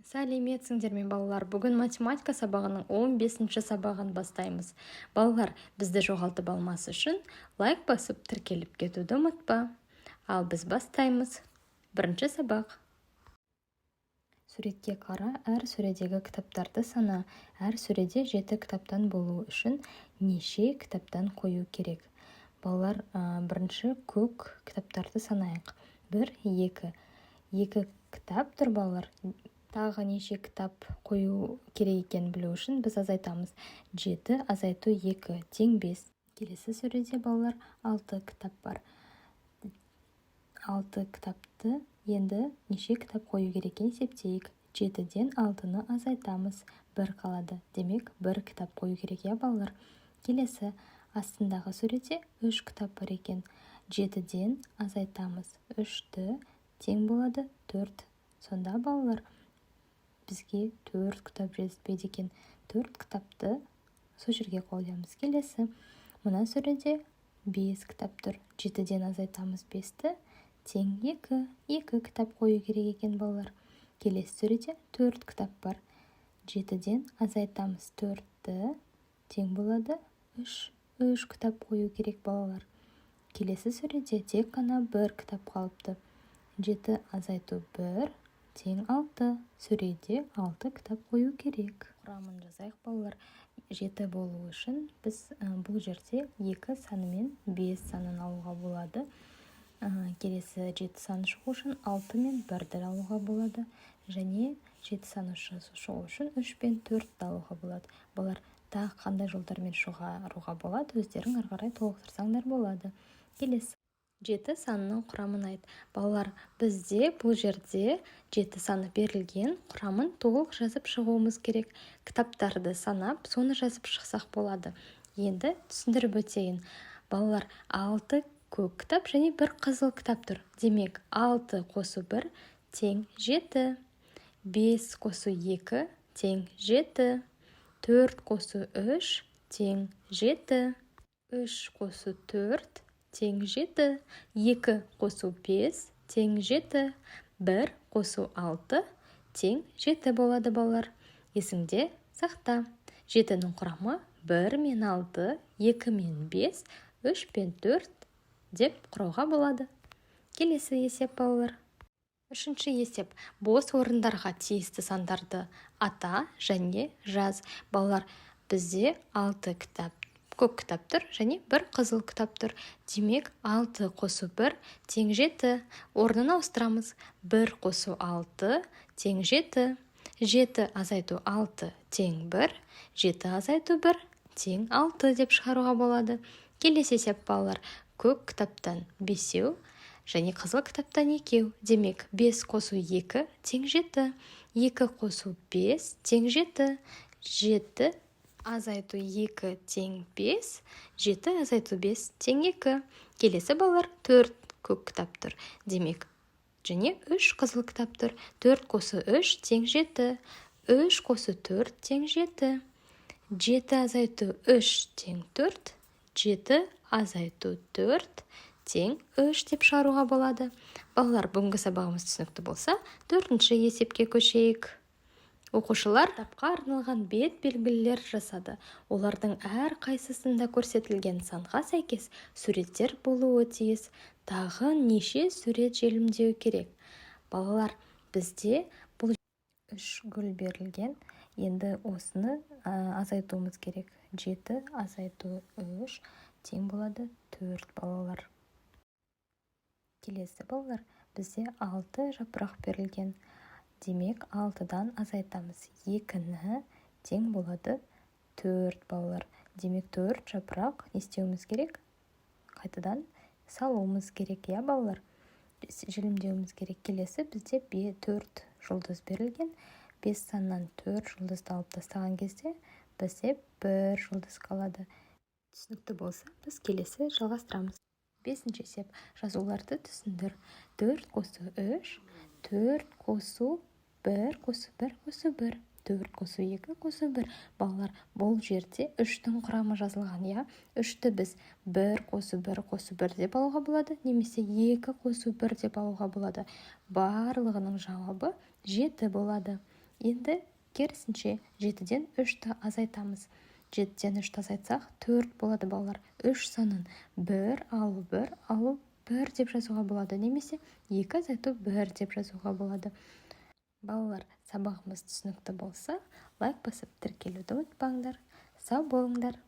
Сәлеметсіңдер ме, балалар! Бүгін математика сабағының 15-ші сабағын бастаймыз. Балалар, бізді жоғалтып алмас үшін лайк басып, тіркеліп кетуді ұмытпа. Ал біз бастаймыз. Бірінші сабақ. Суретке қара, әр сөредегі кітаптарды сана. Әр сөреде жеті кітаптан болу үшін неше кітаптан қою керек? Балалар, бірінші көк кітаптарды санайық. Бір, екі. Екі кітап тұр, балалар. Тағы неше кітап қою керек екенін білу үшін біз азайтамыз. Жеті азайту екі тең бес. Келесі сөреде, балалар, алты кітап бар. Алты кітапты енді неше кітап қою керек екенін есептейік. Жетіден алтыны азайтамыз, бір қалады. Демек, бір кітап қою керек, иә, балалар? Келесі астындағы суретте үш кітап бар екен. Жетіден азайтамыз үшті, тең болады төрт. Сонда, балалар, бізге төрт кітап жетіспейді екен. Төрт кітапты сол жерге қоямыз. Келесі мына сөреде бес кітап тұр. Жетіден азайтамыз бесті, тең екі. Екі кітап қою керек екен, балалар. Келесі сөреде төрт кітап бар. Жетіден азайтамыз төртті, тең болады үш. Үш кітап қою керек, балалар. Келесі сөреде тек қана бір кітап қалыпты. Жеті азайту бір тең алты. Сөреде алты кітап қою керек. Құрамын жазайық, балалар. Жеті болу үшін біз бұл жерде екі саны мен бес санын алуға болады. Келесі жеті саны шығу үшін алты мен бірді алуға болады және жеті саны шығу үшін үш пен төртті алуға болады. Балалар, тағы қандай жолдармен шығаруға болады, өздерің ары қарай толықтырсаңдар болады. Келесі жеті санының құрамын айт. Балалар, бізде бұл жерде жеті саны берілген. Құрамын толық жазып шығуымыз керек. Кітаптарды санап, соны жазып шықсақ болады. Енді түсіндіріп өтейін. Балалар, алты көк кітап және бір қызыл кітап тұр. Демек, алты қосу бір тең жеті, бес қосу екі тең жеті, төрт қосу үш тең жеті, үш қосу төрт тең жеті, екі қосу бес тең жеті, бір қосу алты тең жеті болады. Балалар, есіңде сақта: жетінің құрамы бір мен алты, екі мен бес, үш пен төрт деп құрауға болады. Келесі есеп, балалар. Үшінші есеп. Бос орындарға тиісті сандарды ата және жаз. Балалар, бізде алты кітап, көк кітап тұр және бір қызыл кітап тұр. Демек, алты қосу бір тең жеті. Орнын ауыстырамыз: бір қосу алты тең жеті, жеті азайту алты тең бір, жеті азайту бір тең алты деп шығаруға болады. Келесі есеп, балалар. Көк кітаптан бесеу және қызыл кітаптан екеу. Демек, бес қосу екі тең жеті, екі қосу бес тең жеті, жеті азайту екі тең бес, жеті азайту бес тең екі. Келесі, балалар, төрт көк кітап тұр, демек, және үш қызыл кітап тұр. Төрт қосу үш тең жеті, үш қосу төрт тең жеті, жеті азайту үш тең төрт, жеті азайту төрт тең үш деп шығаруға болады. Балалар, бүгінгі сабағымыз түсінікті болса, төртінші есепке көшейік. Оқушылар кітапқа арналған бет белгілер жасады. Олардың әрқайсысында көрсетілген санға сәйкес суреттер болуы тиіс. Тағы неше сурет желімдеу керек? Балалар, бізде бұл үш гүл берілген. Енді осыны азайтуымыз керек. Жеті азайту үш тең болады төрт, балалар. Келесі, балалар, бізде алты жапырақ берілген. Демек, алтыдан азайтамыз екіні, тең болады төрт, балалар. Демек, төрт жапырақ не істеуіміз керек? Қайтадан салуымыз керек, иә, балалар, желімдеуіміз керек. Келесі бізде төрт жұлдыз берілген. Бес саннан төрт жұлдызды алып тастаған кезде бізде бір жұлдыз қалады. Түсінікті болса, біз келесі жалғастырамыз. Бесінші есеп. Жазуларды түсіндір. Төрт қосу үш, төрт қосу бір қосу бір қосу бір, төрт қосу екі қосу бір. Балалар, бұл жерде үштің құрамы жазылған, иә? Үшті біз бір қосу бір қосу бір деп алуға болады немесе екі қосу бір деп алуға болады. Барлығының жауабы жеті болады. Енді керісінше, жетіден үшті азайтамыз. Жетіден үшті азайтсақ, төрт болады, балалар. Үш санын бір алу, бір алу, бір деп жазуға болады немесе екі азайту бір деп жазуға болады. Балалар, сабағымыз түсінікті болса, лайк басып, тіркелуді ұмытпаңдар. Сау болыңдар!